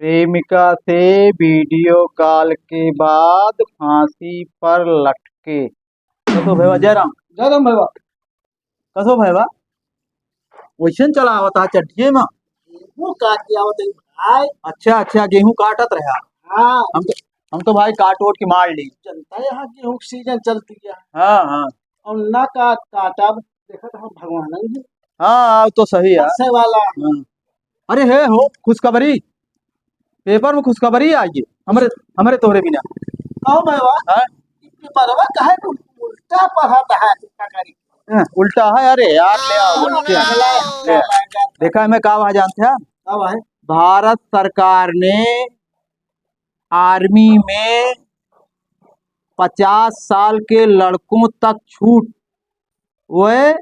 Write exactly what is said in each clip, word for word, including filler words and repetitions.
प्रेमिका से वीडियो कॉल के बाद फांसी पर लटके। कसो भैया, जय राम। जय राम भैया। कसो भैया, वैसन चला आवत हा चड्ढिये में? गेहूं काट के आवत है भाई। अच्छा, अच्छा, गेहूं काटत रहा। हाँ। हम तो, हम तो भाई काट वोट के मार ली। जनता यहाँ गेहूं की सीजन चलती है। हाँ, हाँ। और ना काट, काटब, देखत हम भगवान ही। हाँ, हाँ, तो सही है। फंसे वाला। हाँ। अरे हे हो, खुशखबरी, पेपर में खुशखबरी आई है, हमरे, हमरे तोहरे बिना। कहो भैया, हाँ? पेपरवा काहे को उल्टा पढ़त है, का करी? हाँ, उल्टा है, अरे यार, ले आओ, हाँ, उल्टे। ले आओ। देखा, मैं का वहाँ जानते हैं? का भाई? भारत सरकार ने आर्मी में पचास साल के लड़कों तक छूट, वे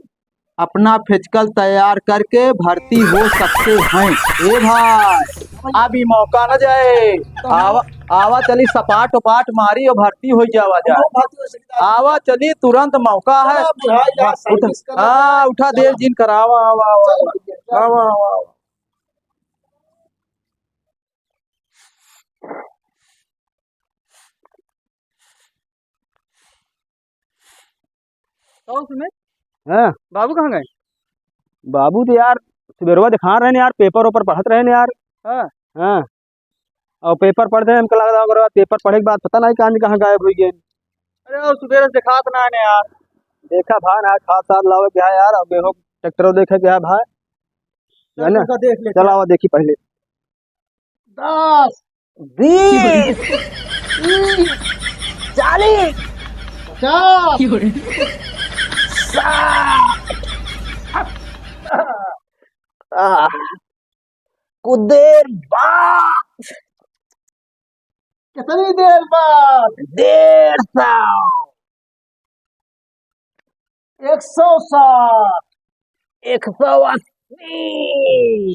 अपना फिजिकल तैयार करके भर्ती हो सकते हैं। ए भाई, अभी मौका न जाए, आवा, आवा चली सपाट उपाट मारी और भर्ती हो जावा जाए। आवा चली, तुरंत मौका है। उठा, हाँ, उठा देर जिन करावा, आवा, आवा, आवा, आवा, आवा। कहो सुने। हाँ। बाबू कहाँ गए? बाबू तो यार सुबेरवा दिखा रहे हैं यार, पेपर वेपर पढ़त रहे हैं यार। हाँ। हाँ। और पेपर पढ़ते हैं, हमको लग रहा है, पेपर पढ़े के बाद पता नहीं कहाँ, कहाँ गायब हो गए। अरे, और सुबेरे से दिखात ना है यार। देखा भाई ना, खाद साद लावे के है यार, अब देखो ट्रैक्टर देखे के है भाई, है ना? चल, उनका देख ले। चल, आवा देखी पहले। दस, बीस, तीस, चालीस, पचास, साठ। आह, कुछ देर बाद। कितनी देर बाद? डेढ़ सौ। एक सौ साठ। एक सौ अस्सी।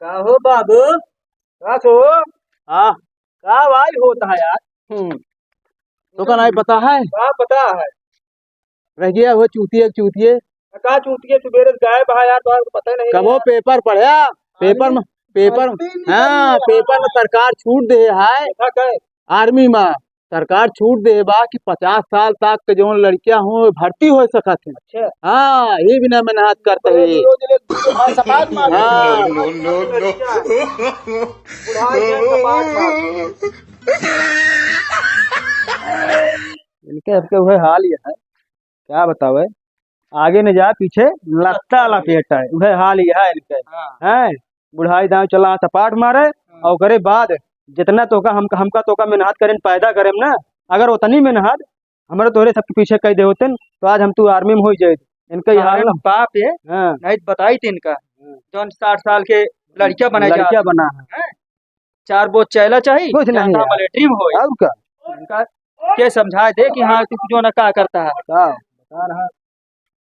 का हो बाबू? का हो? हाँ। का भाई होता है यार? हम्म। तो का नहीं पता है? का पता है? रह गया वो चूतिए, चूतिए। का चूतिए, सुबेरे से गायब है यार, तो पता ही नहीं कबो है यार। पेपर पढ़या, पेपर में, पेपर, पढ़ते ही नहीं हाँ, कभी पेपर में यार। सरकार छूट दे है। देखा कहे? आर्मी में सरकार छूट दे बा कि पचास साल तक के जौन लड़कियां हो, भर्ती हो सकत है। अच्छा। हाँ, ये बिना मेहनत करते रोज, हैं। रोज, रोज, हाँ, सपाट मार। हाँ। No, no, no, no। बुढ़ा गया, सपाट मार। इनके सबके वह हाल ये है, क्या बतावे, आगे न जाए, पीछे लत्ता लपेटा है, वह हाल ये है इनके। हाँ। हैं? बुढ़ाई दांव चला, सपाट मारे, हाँ। और ओकरे बाद जितना तोका हम, हमका तोका मेहनत करेन, पैदा करेन ना, अगर उतनी मेहनत हमरे तोहरे सबके पीछे कई दे होतेन, तो आज हम तू आर्मी में हो जाए। इनका ये हाल अरे ना। बाप ये, हाँ। नहीं तो बताई थी इनका, हाँ। जौन साठ साल के लड़कियां बनाई लड़कियां जात बना है। हैं? चार बोझ चैला चाही, कुछ नहीं जाता है। मिलिट्री में होई। और का? इनका के समझाए दे कि हाँ, तू जो ना का करता है। का? बता रहा।